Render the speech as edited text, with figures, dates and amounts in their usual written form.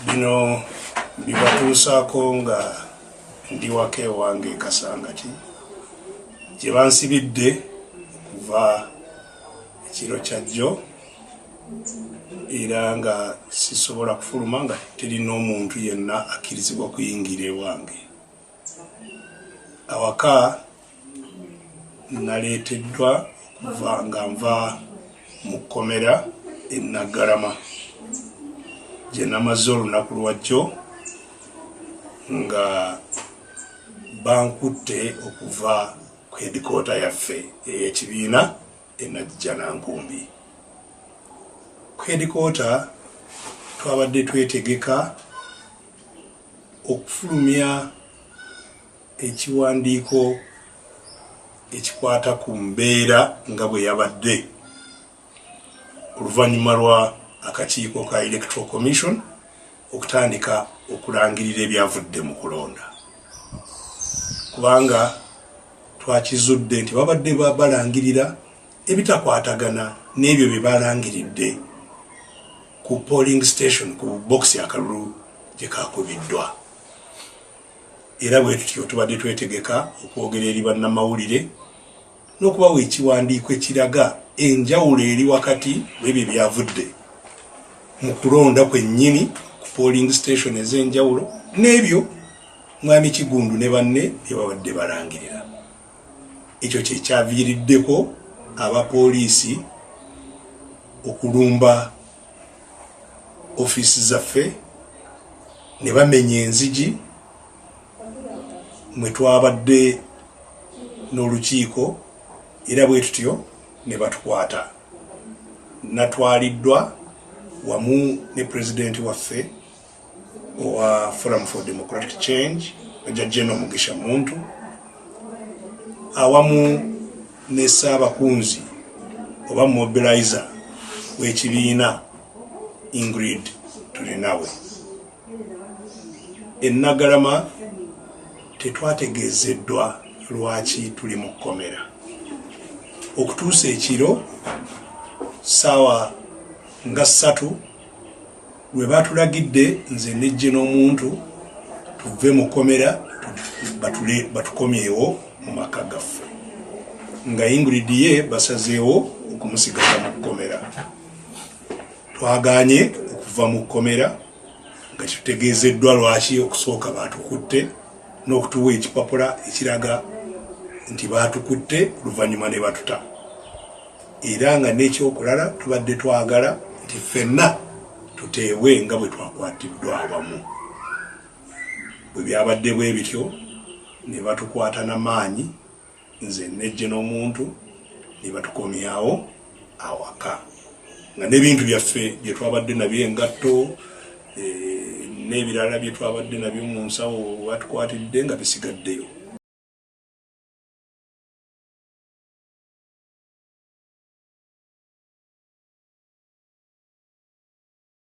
Bino mbibatuusaako nga ndi waka ewange e Kasangati gye bansibidde okuva ekiro kya jjo era nga sisobola kufuluma nga teri n'omuntu yenna akkirizibwa kuyingira ewange. Awaka naleeteddwa okuva nga nva mu kkomera e Naggalama gye namaze olunaku lwajjo nga bankutte okuva ku hedikoota yaffe ey'ekibiina e Najjanankumbi. Ku hedikoota twabadde twetegeka okufulumya ekiwandiiko ekikwata ku mbeera nga bwe yabadde oluvannyuma lwa akakiiko ka Electoral Commission okutandika okulangirira ebyavudde mu kulonda, kubanga twakizudde nti babadde balangirira ebitakwatagana n'ebyo bye balangiridde ku polling station ku bokisi akalulu gye kakubiddwa. Era bwe tutyo tubadde twetegeka okwogera eri bannamawulire n'okubawa ekiwandiiko ekiraga enjawulo eri wakati w'ebyo ebyavudde mu kulonda kwennyini ku polling station ez'enjawulo n'ebyo Mwami Kiggundu ne banne bye babadde balangirira. Ekyo kye kyaviiriddeko abapoliisi okulumba ofiisi zaffe ne bamenya enzigi mwe twabadde n'olukiiko era bwe tutyo ne batukwata. Natwaliddwa wamu ne pulezidenti waffe owa Forum for Democratic Change, Major General Mugisha Muntu, awamu ne Ssaabakunzi oba mobilizer w'ekibiina Ingrid Turinawe. E Naggalama tetwategeezeddwa lwaki tuli mu kkomera okutuusa ekiro ssaawa nga 3 lwe batulagidde nze nejje n'omuntu tuve mu kkomera batukomyewo mu maka gaffe, nga Ingrid ye basazeewo okumusigaza mu kkomera. Twagaanye okuva mu kkomera nga kitutegeezeddwa lwaki okusooka baatukutte n'okutuwa ekipapula ekiraga nti baatukutte oluvannyuma ne batuta. Era nga n'ekyokulala tubadde twagala nti ffenna tuteebwe nga bwe twakwatiddwa awamu. Bwe byabadde bwe bityo ne batukwata na maanyi nze nejje n'omuntu ne batukomyawo awaka nga n'ebintu byaffe bye twabadde nabyo, engatto n'ebirala bye twabadde nabyo mu nsawo batukwatidde nga bisigaddeyo.